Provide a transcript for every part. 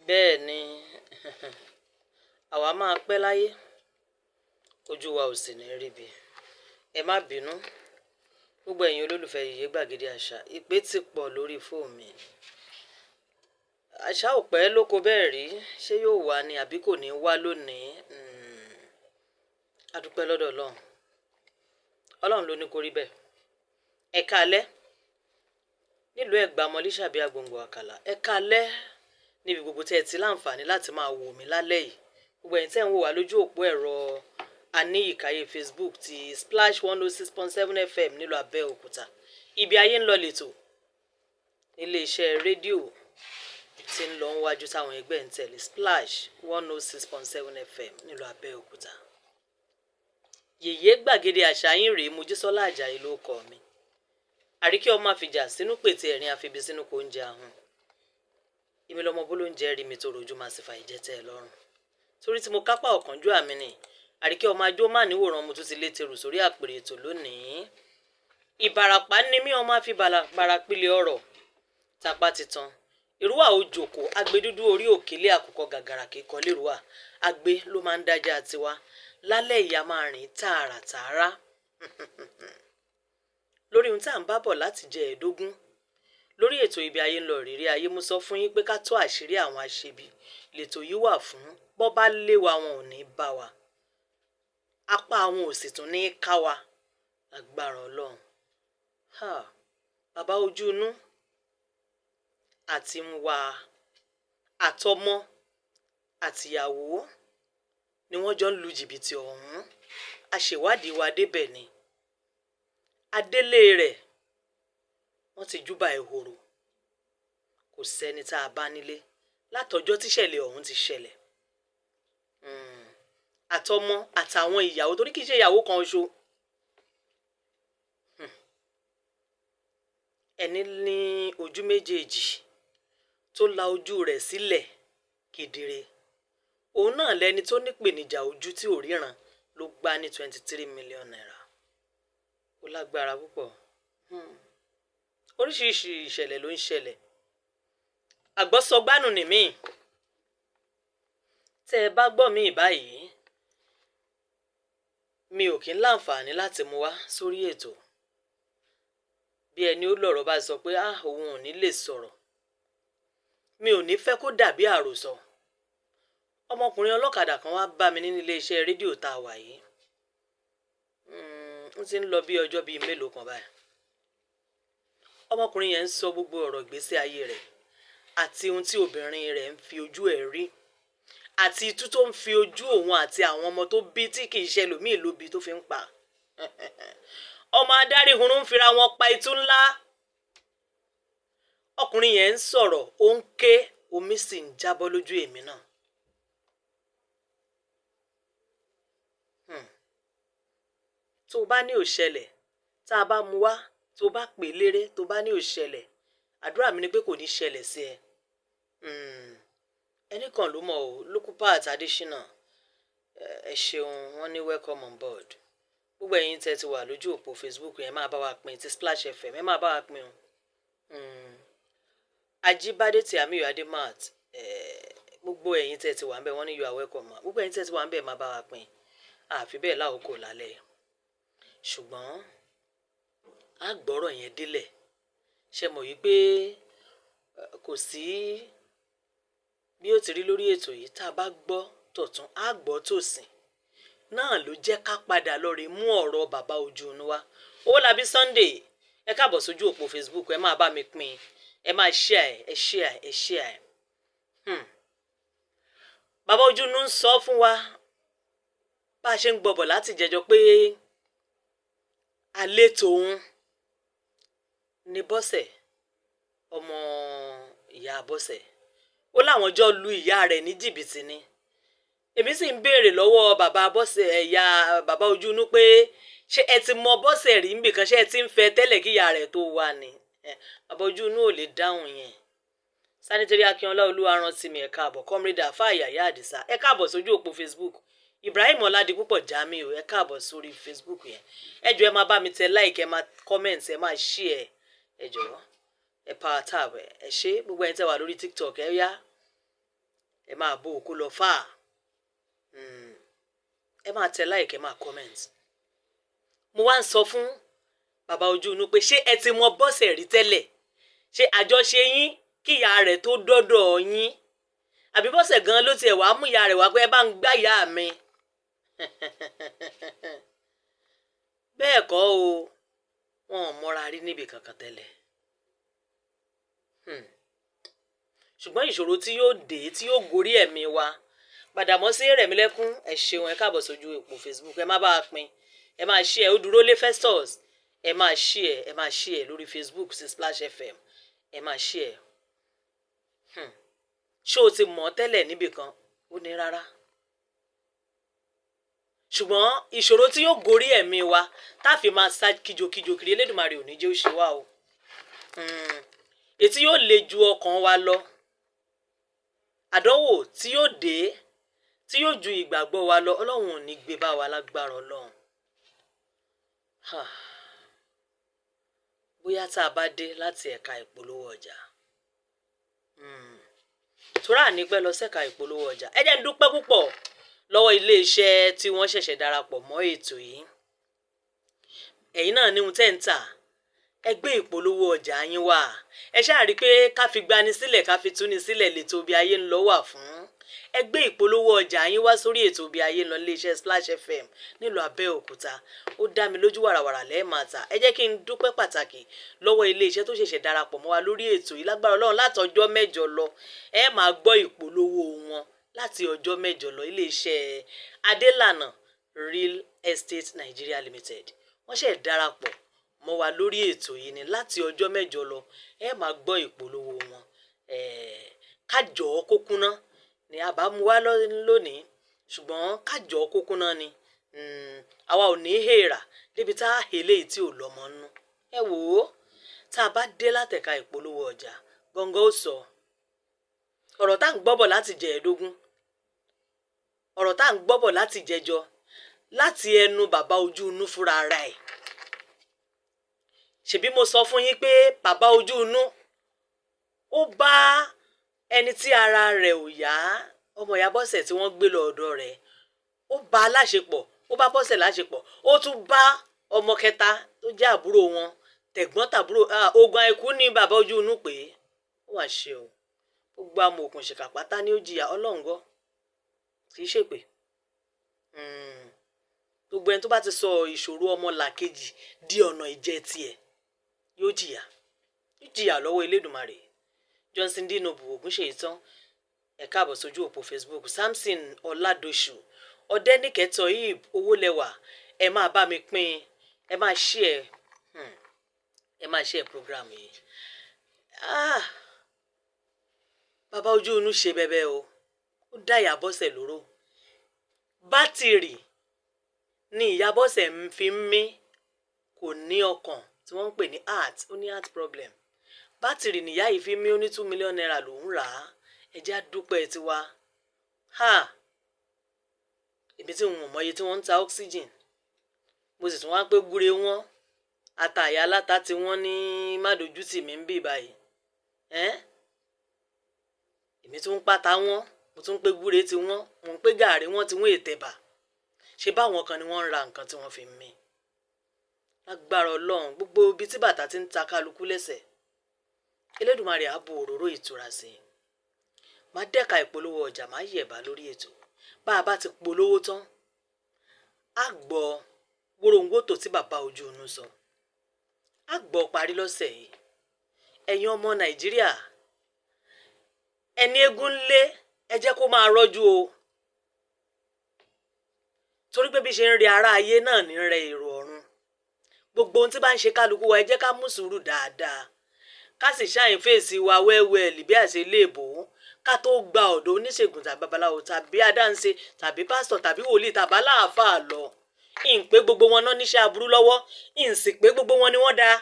Bẹ́ẹ̀ ni, àwa máa pẹ́ láyé, ojú wa ò sì ní ríbi. Ẹ má bínú. Gbogbo ẹ̀yin olólùfẹ́ Yèyé Gbàgede Àṣà, ìpè ti pọ̀ lórí fóònù mi. Àṣà ò pẹ́ lóko bẹ́ẹ̀ rí, ṣé yóò wá ni àbí kò ní wá lónìí? A dúpẹ́ lọ́dọ̀ Ọlọ́run. Ọlọ́run ló ní kó rí bẹ́ẹ̀. Ẹ káalẹ́ nílùú Ẹ̀gbá Mọ́líṣàbí Agbòǹgbò Àkàlà. Ẹ káalẹ́ níbi gbogbo tí ẹ ti láǹfààní láti máa wò mí lálẹ́ yìí. Gbogbo ẹ̀yin tí ẹ̀ ń wò wá lójú òpó ẹ̀rọ aníyìkáyé Facebook ti Splash 106.7 FM nílùú Abẹ́òkúta. Ibi ayé ń lọ lètò nílé iṣẹ́ rédíò tí ń lọ níwájú táwọn ẹgbẹ́ ń tẹ̀lé, Splash 106.7 FM nílùú Abẹ́òkúta. Yèyé Gbàgede Àṣà yín rèé, Mojísọ́lá Àjàyí ló kọ mi. Àríkẹ́ ọmọ àfìjà sínú pètè ẹ̀rín àfibi sínú kò ń jẹ ahun. Èmi lọmọ bó ló ń jẹ́ rí mi tó rojú máa sì fà ìjẹ́ tẹ́ ẹ lọ́rùn. Torí tí mo kápá ọ̀kánjúà mi ni, Àríkẹ́ ọmọ ajó má níwòran, mo tún ti lé terù sórí àpèrè ètò lónìí. Ìbàràpá ni mí, ọmọ àfi bàrà pilẹ̀ ọ̀rọ̀ tapá titan. Ìrúwà òjòkó, agbe dúdú orí òkèlè àkùkọ gàgàrà kíkọ lérúwà. Agbe ló máa ń dájà tiwa. Lálẹ́ yìí a máa rìn tààràtààrà lórí ohun tí à ń bá bọ̀ láti jẹ ẹ̀ẹ́dógún lórí ètò Ibi Ayé ń lọ ìrírí ayé. Mo sọ fún yín pé ká tó àṣírí àwọn aṣebi lètò yìí wà fún. Bọ́ bá lé wa, wọn ò ní bá wa, apá àwọn ò sì tún ní ká wa, agbára Ọlọ́run. Bàbá ojú inú àti ń wá àtọmọ àtìyàwó ni wọ́n jọ ń lu jìbìtì ọ̀hún. A ṣèwádìí wa débẹ̀ ni adélé rẹ̀, wọ́n ti júbà ehoro. Kò sẹ́ni tá a bá nílé látọjọ́ tíṣẹ̀lẹ̀ ọ̀hún ti ṣẹlẹ̀. Àtọmọ àtàwọn ìyàwó, torí kì í ṣe ìyàwó kan ṣo. Ẹni ní ojú méjèèjì tó la ojú rẹ̀ sílẹ̀ kedere, òun náà lẹni tó nípèníjà ojú tí ò ríran ló gbá ní ₦23 million. Ó lágbára púpọ̀. Oríṣiríṣi ìṣẹ̀lẹ̀ ló ń ṣẹlẹ̀. Àgbọ́sọgbánù ni mí. Tẹ́ ẹ bá gbọ́ mi báyìí, mi ò kí ń láǹfààní láti mú wá sórí ètò. Bí ẹni ó lọ̀rọ̀ bá sọ pé ah, òun ò ní lè sọ̀rọ̀, mi ò ní fẹ́ kó dàbí àròsọ. Ọmọkùnrin ọlọ́kadà kan wá bá mi nínú iléeṣẹ́ rédíò tá a wà yìí. Ó ti ń lọ bí ọjọ́ bíi mélòó kan báyìí. Ọmọkùnrin yẹn ń sọ gbogbo ọ̀rọ̀ ìgbésí ayé rẹ̀ àti ohun tí obìnrin rẹ̀ ń fi ojú ẹ̀ rí àti itú tó ń fi ojú òun àti àwọn ọmọ tó bí tí kì í ṣe ẹlòmíì ló bí tó fi ń pa. Ọmọ adarí hunrun ń fira wọn pa itú ńlá. Ọkùnrin yẹn ń sọ̀rọ̀, ó ń ké, omi sì ń jábọ́ lójú èmi náà. Tó bá ní ò ṣẹlẹ̀, tá a bá mú wá, tó bá pè léré, tó bá ní ò ṣẹlẹ̀, àdúrà mi ni pé kò ní ṣẹlẹ̀ sí ẹ. Ẹnì kan ló mọ̀ o, Lukupat Adésínà, ẹ ṣeun, wọ́n ní welcome on board. Gbogbo ẹ̀yin tẹ́ ti wà lójú òpó Facebook yẹn, máa bá wa pín ti Splash FM, ẹ máa bá wa pín o. Ajíbádé tí Amiyu Ademat, gbogbo ẹ̀yin tẹ́ ti wà ń bẹ̀, wọ́n ní you are welcome. Gbogbo ẹ̀yin tẹ́ ti wà ń bẹ̀, máa bá wa pín. Àfi bẹ́ẹ̀ láòkó lálẹ́, ṣùgbọ́n a gbọ́rọ̀ yẹn délẹ̀. Ṣe mọ̀ yìí pé kò sí bí ó ti rí lórí ètò yìí, tá a bá gbọ́ tọ̀tún, á gbọ́ tòsì náà ló jẹ́ ká padà lọ rè mú ọ̀rọ̀ bàbá ojú inú wa. Owólabí Sunday, ẹ káàbọ̀ sójú òpó Facebook, ẹ máa bá mi pín, ẹ máa share ẹ, share ẹ, share ẹ. Bàbá ojú inú ń sọ fún wa bá a ṣe ń gbọ́bọ̀ láti jẹjọ pé alẹ́ tòun ní Bọ́sẹ̀, ọmọ ìyá Bọ́sẹ̀, ó láwọn jọ lu ìyá rẹ̀ ní jìbìtì ni. Èmi sì ń béèrè lọ́wọ́ bàbá Bọ́sẹ̀, ẹ̀yà bàbá ojú inú, pé ṣé ẹ ti mọ Bọ́sẹ̀ rí níbìkan? Ṣé ẹ ti ń fẹ́ tẹ́lẹ̀ kí ìyá rẹ̀ tó wà ní? Bàbá ojú inú ò lè dáhùn yẹn. Sanitary Akínọlá Olúwarántí mi, ẹ káàbọ̀. Comrade Àfáà Yàyà Àdìsá, ẹ káàbọ̀ sójú òpó Facebook. Ibrahim Ọládipúpọ̀ Jamiu, ẹ káàbọ̀ sórí Facebook yẹn. Ẹ jọ̀ọ́, ẹ máa bá mi tẹ like, ẹ máa comment, ẹ máa share. Ẹ jọ̀ọ́, ẹ power tap, ẹ ṣé. Gbogbo ẹ̀yin tẹ́ wà lórí TikTok, ẹ yá. Ẹ máa bó o kó lọ fà. Ẹ máa tẹ like, ẹ máa comment. Mo wá ń sọ fún bàbá ojú inú pé ṣé ẹ ti mọ Bọ́sẹ̀ rí tẹ́lẹ̀? Ṣé àjọṣe yín kí ìyá rẹ̀ tó dọ́dọ̀ yín, àbí Bọ́sẹ̀ gan ló tiẹ̀ wàá mú ìyá rẹ̀ wá pé ẹ bá ń gbá ìyá mi? Bẹ́ẹ̀ kọ́ o, wọn ò mọ́ra rí níbi kankan tẹ́lẹ̀. Ṣùgbọ́n ìṣòro tí yóò dé, tí yóò gorí ẹ̀mí wa. Gbàdàmọ́sí Rẹ̀mílẹ́kún, ẹ ṣeun, ẹ káàbọ̀ sójú òpó Facebook. Ẹ má bá a pín, ẹ máa share. Ó dúró lé Festus, ẹ máa share, ẹ máa share lórí Facebook sí Splash FM, ẹ máa share. Ṣé o ti mọ̀ tẹ́lẹ̀ níbì kan? Ó ní rárá. Ṣùgbọ́n ìṣòro tí yóò gorí ẹ̀mí wa tá a fi máa sá kíjokíjo kiri, Elédùmarè ò ní jẹ́ ó ṣe wá o. Ètí yóò le ju ọkàn wa lọ, àdánwò tí yóò dé tí yóò ju ìgbàgbọ́ wa lọ, Ọlọ́run ò ní gbé bá wa lágbára Ọlọ́run. Bóyá tá a bá dé láti ẹ̀ka ìpolówó ọjà, tóra ní pẹ́ lọ sẹ́ka ìpolówó ọjà. Ẹ jẹ́ n dúpẹ́ púpọ̀ lọ́wọ́ iléeṣẹ́ tí wọ́n ṣẹ̀ṣẹ̀ darapọ̀ mọ́ ètò yìí. Ẹ̀yin náà ní ohun tẹ́ ń tà, ẹ gbé ìpolówó ọjà yín wá. Ẹ ṣáà rí i pé ká fi gbani sílẹ̀, ká fi túni sílẹ̀ lètò Bí Ayé ń Lọ wà fún. Ẹ gbé ìpolówó ọjà yín wá sórí ètò Bí Ayé ń Lọ iléeṣẹ́ Splash FM nílùú Abẹ́òkúta. Ó dá mi lójú, wàràwàrà lẹ́ẹ̀ máa tà. Ẹ jẹ́ kí n dúpẹ́ pàtàkì lọ́wọ́ iléeṣẹ́ tó ṣẹ̀ṣẹ̀ darapọ̀ mọ́ wa lórí ètò yìí. Lágbára Ọlọ́run, látọjọ́ 8 lọ, ẹ máa gbọ́ ìpolówó wọn láti ọjọ́ 8 lọ. Iléeṣẹ́ Adélànà Real Estate Nigeria Limited, wọ́n ṣẹ̀ darapọ̀ mọ́ wa lórí ètò yìí ni. Láti ọjọ́ 8 lọ, ẹ máa gbọ́ ìpolówó wọn. Kájọ kó kúnná ni a bá mú wá lónìí, ṣùgbọ́n kájọ kó kúnná ni. Àwa ò ní hèèrà débi tá a hèlé tí ò lọ́mọ nú. Ẹ wò ó, tá a bá dé látẹ̀ka ìpolówó ọjà, gọ́ngọ́ ó sọ ọ̀rọ̀ tá à ń gbọ́bọ̀ láti jẹ̀ẹ́dógún, ọ̀rọ̀ tá à ń gbọ́bọ̀ láti jẹjọ, láti ẹnu bàbá ojú inú fúnra ara ẹ̀. Ṣebí mo sọ fún yín pé bàbá ojú inú ó bá ẹni tí ara rẹ̀ ò yá, ọmọ ìyá Bọ́sẹ̀ tí wọ́n gbé lọ ọ̀dọ̀ rẹ̀, ó bá a láṣepọ̀, ó bá Bọ́sẹ̀ láṣepọ̀, ó tún bá ọmọ kẹta tó jẹ́ àbúrò wọn, tẹ̀gbọ́n tàbúrò. Ogun àìkú ní bàbá ojú inú pé ó wà ṣe o. Gbogbo amòòkùnṣìkà pátá ní ó jìyà. Ọlọ́run gbọ́, kì í ṣèpè. Gbogbo ẹni tó bá ti sọ ìṣòro ọmọ làkejì di ọ̀nà ìjẹ tiẹ̀ yóò jìyà, yóò jìyà lọ́wọ́ Elédùmarè. Johnson Dinobu Ògúnṣèyítán, ẹ káàbọ̀ sójú òpó Facebook. Samson Ọládọ̀ṣù, Ọ̀dẹ́nìkẹ́ Toyib Owólẹ́wà, ẹ máa bá mi pín, ẹ máa share, ẹ máa share program yìí. Bàbá ojú inú ṣe bẹbẹ o, ó dá ìyá Bọ́sẹ̀ lóró. Bátìrì ni ìyá Bọ́sẹ̀ ń fi ń mí, kò ní ọkàn tí wọ́n ń pè ní heart, ó ní heart problem. Bátìrì nìyá yìí fi mí. Ó ní ₦2 million lòún rà á. Ẹ jẹ́ á dúpẹ́ tiwa. Ha, èmi tí n ò mọye tí wọ́n ń ta oxygen, mo sì tún wá pé gúre wọn ata àyà aláta tí wọ́n ní má dojú tì mí ń bì báyìí. Èmi tún ń pátá wọn, mo tún ń pé gúre tí wọ́n, mo ń pé gàárì wọn tí wọ́n ètẹ̀bà ṣe báwọn kan ni wọ́n ń ra nǹkan tí wọ́n fi ń mí. Lágbára Ọlọ́run, gbogbo ibi tí bàtà ti ń ta kálukú lẹ́sẹ̀, Elédùmarè á bu òróró ìtura sí i. Má dẹ́ka ìpolówó ọjà, má yẹ̀bá lórí ètò. Bá a bá ti polówó tán, á gbọ́ wóróńgótò tí bàbá ojú inú sọ, á gbọ́ parí lọ́sẹ̀ yìí. Ẹ̀yin ọmọ Nàìjíríà, ẹni eégún lé, ẹ jẹ́ kó máa rọ́jú o, torí pé bí ṣe ń rí ara ayé náà ní rẹ èrò ọ̀run. Gbogbo ohun tí bá ń ṣe kálukú wa, ẹ jẹ́ ká mú sùúrù dáadáa, ká sì ṣàyìn fèsì wa wẹ́wẹ́lì bí àṣẹ léèbó, ká tó gba ọ̀dọ̀ oníṣègùn tàbí babaláwo tàbí adáǹṣe tàbí pásítọ̀ tàbí wòlíì tàbí aláàfáà lọ. Ìn pé gbogbo wọn náà níṣẹ́ aburú lọ́wọ́, ìn sì pé gbogbo wọn ni wọ́n dáa,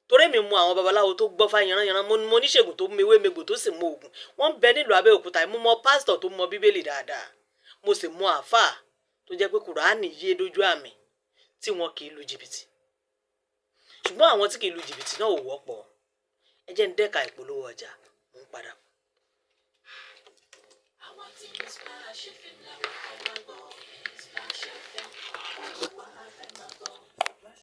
torí mi mọ àwọn babaláwo tó gbọ́ fá yanranyanran, mo mọ oníṣègùn tó mewé megbò tó sì mọ ògùn. Wọ́n ń bẹ nílùú Abẹ́òkúta. Mo mọ pásítọ̀ tó mọ Bíbélì dáadáa, mo sì mọ àáfàá tó jẹ́ pé Kùránì yé dójú àmì, tí wọn kì í lu jìbìtì. Ṣùgbọ́n àwọn tí kì í lu jìbìtì náà ò wọ́pọ̀. Ẹ jẹ́ ń dẹ́ka ìpolówó ọjà, mò ń padà. Wọ́n ti ní Splash FM làwọn fẹ́ máa gbọ́.